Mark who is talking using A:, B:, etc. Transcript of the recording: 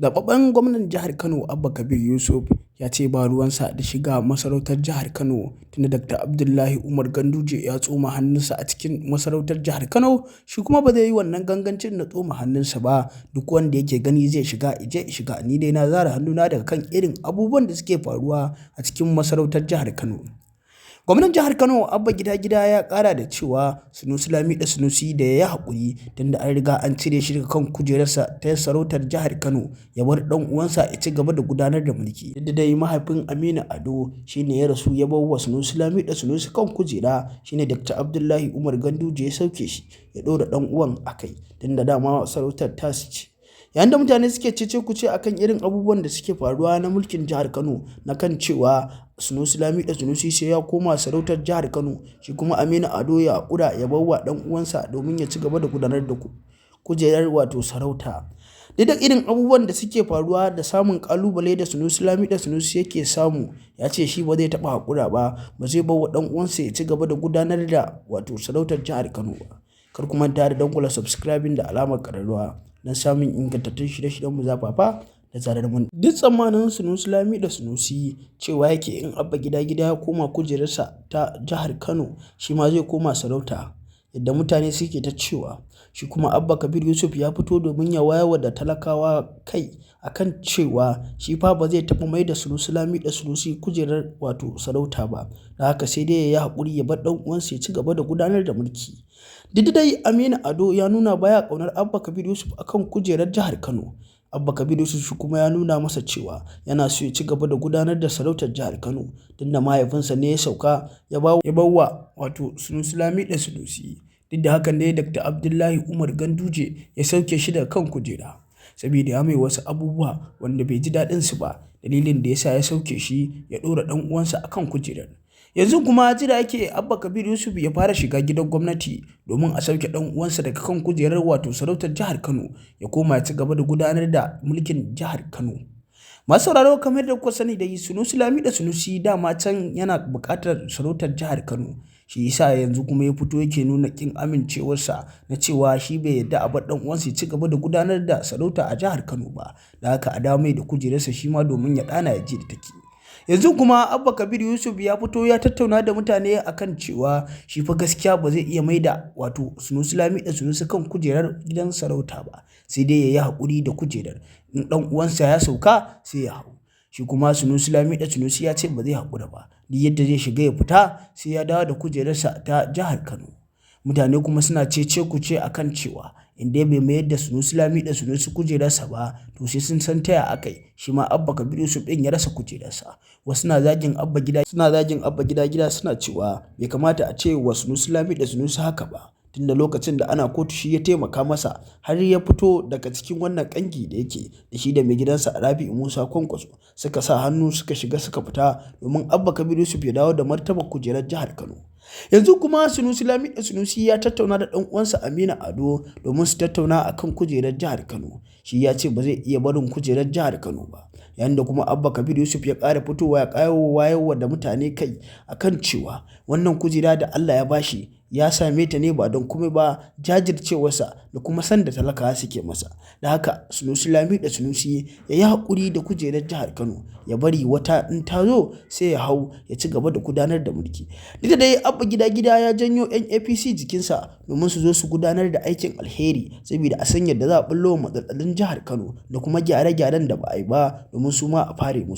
A: Zaɓaɓɓen gwamnan jihar Kano Abba Kabir Yusuf ya ce ba ruwansa da shiga masarautar jihar Kano tunda Dr. Abdullahi Umar Ganduje ya tsoma hannunsa a cikin masarautar jihar Kano, shi kuma ba zai yi wannan gangancin na tsoma hannunsa ba. Duk wanda yake gani zai shiga, ya je ya shiga, ni dai na zare hannuna daga kan irin abubuwan da suke faruwa a cikin masarautar jihar Kano. Gwamnan jihar Kano Abba Gida Gida ya ƙara da cewa Sunusi Lamido Sunusi da ya yi haƙuri tunda an riga an cire shi daga kan kujerarsa ta sarautar jihar Kano, ya bar ɗan uwansa ya ci gaba da gudanar da mulki. Duk da dai mahaifin Aminu Ado shi ne ya rasu ya bar wa Sunusi Lamido Sunusi kan kujera, shi ne Dr. Abdullahi Umar Ganduje ya sauke shi ya ɗora ɗan uwan a kai, tunda dama sarautar tasu ce. Yayin da mutane suke cece-kuce a kan irin abubuwan da suke faruwa na mulkin jihar Kano na kan cewa Sunusi Lamido Sunusi sai ya koma sarautar jihar Kano, shi kuma Aminu Ado ya haƙura ya bar wa ɗan uwansa domin ya ci gaba da gudanar da kujerar wato sarauta. Duk da irin abubuwan da suke faruwa da samun ƙalubale da Sunusi Lamido Sunusi yake samu, ya ce shi ba zai taɓa haƙura ba, ba zai bar wa ɗan uwansa ya ci gaba da gudanar da wato sarautar jihar Kano ba. Kar ku manta da dangwala subscribing da alamar ƙararrawa don samun ingantattun shirye-shiryenmu zafafa da zarar mun. Duk tsammanin Sunusi Lamido Sunusi cewa yake in Abba Gida Gida ya koma kujerarsa ta jihar Kano, shi ma zai koma sarauta, yadda mutane suke ta cewa. Shi kuma Abba Kabir Yusuf ya fito domin ya wayarwa da talakawa kai a kan cewa shi fa ba zai taɓa maida Sunusi Lamido Sunusi kujerar wato sarauta ba, don haka sai dai ya yi haƙuri ya bar ɗan uwansa ya ci gaba da gudanar da mulki. Duk da dai Aminu Ado ya nuna baya ƙaunar Abba Kabir Yusuf a kan kujerar jihar Kano, Abba Kabir Yusuf shi kuma ya nuna masa cewa yana so ya ci gaba da gudanar da sarautar jihar Kano tunda mahaifinsa ne ya sauka ya bar wa wato Sunusi Lamido Sunusi. Duk da hakan dai Dr. Abdullahi Umar Ganduje ya sauke shi daga kan kujera saboda ya mai wasu abubuwa wanda bai ji daɗinsu ba, dalilin da ya sa ya sauke shi ya ɗora ɗan uwansa a kan kujerar. Yanzu kuma jira yake Abba Kabir Yusuf ya fara shiga gidan gwamnati domin a sauke ɗan uwansa daga kan kujerar wato sarautar jihar Kano, ya koma ya ci gaba da gudanar da mulkin jihar Kano. Masu sauraro, kamar da kuka sani dai, Sunusi Lamido Sunusi dama can yana buƙatar sarautar jihar Kano. Shi yasa yanzu kuma ya fito yake nuna ƙin amincewarsa na cewa shi bai yarda a bar ɗan uwansa ya ci gaba da gudanar da sarauta a jihar Kano ba. Da haka a dawo mai da kujerarsa shi ma domin ya ɗana ya ji da take. Yanzu kuma Abba Kabir Yusuf ya fito ya tattauna da mutane akan cewa shi fa gaskiya ba zai iya maida wato Sunusi Lamido Sunusi kan kujerar gidan sarauta ba, sai dai ya yi haƙuri da kujerar. In ɗan uwansa ya sauka sai ya hau. Shi kuma Sunusi Lamido Sunusi ya ce ba zai haƙura ba, duk yadda zai shiga ya fita sai ya dawo da kujerarsa ta jihar Kano. Mutane kuma suna cece-kuce a kan cewa in dai bai mayar da Sunusi Lamido Sunusi kujerarsa ba, to sai sun san taya aka yi shi ma Abba Kabir Yusuf ɗin ya rasa kujerarsa. Wasu suna zagin Abba Gida, suna zagin Abba Gida Gida, suna cewa bai kamata a ce wa Sunusi Lamido Sunusi haka ba, tunda lokacin da ana kotu shi ya taimaka masa har ya fito daga cikin wannan ƙangi da yake da shi da mai gidansa Rabi'u Musa Kwankwaso suka sa hannu suka shiga suka fita domin Abba Kabir Yusuf ya dawo da martabar kujerar jihar Kano. Yanzu kuma Sunusi Lamido Sunusi ya tattauna da ɗan uwansa Aminu Ado domin su tattauna a kan kujerar jihar Kano. Shi ya ce ba zai iya barin kujerar jihar Kano ba. Yayin da kuma Abba Kabir Yusuf ya ƙara fitowa ya ƙara wayarwa da mutane kai a kan cewa wannan kujera da Allah ya bashi ya same ta ne ba don komai ba jajircewarsa da kuma san da talakawa suke masa. Da haka Sunusi Lamido Sunusi ya yi haƙuri da kujerar jihar Kano, ya bari wata in ta zo sai ya hau ya ci gaba da gudanar da mulki. Duk da dai Abba Gida Gida ya janyo 'yan APC jikinsa domin su zo su gudanar da aikin alheri saboda a san yadda za a ɓullo wa matsalolin jihar Kano da kuma gyare-gyaren da ba a yi ba domin su ma a fare musu.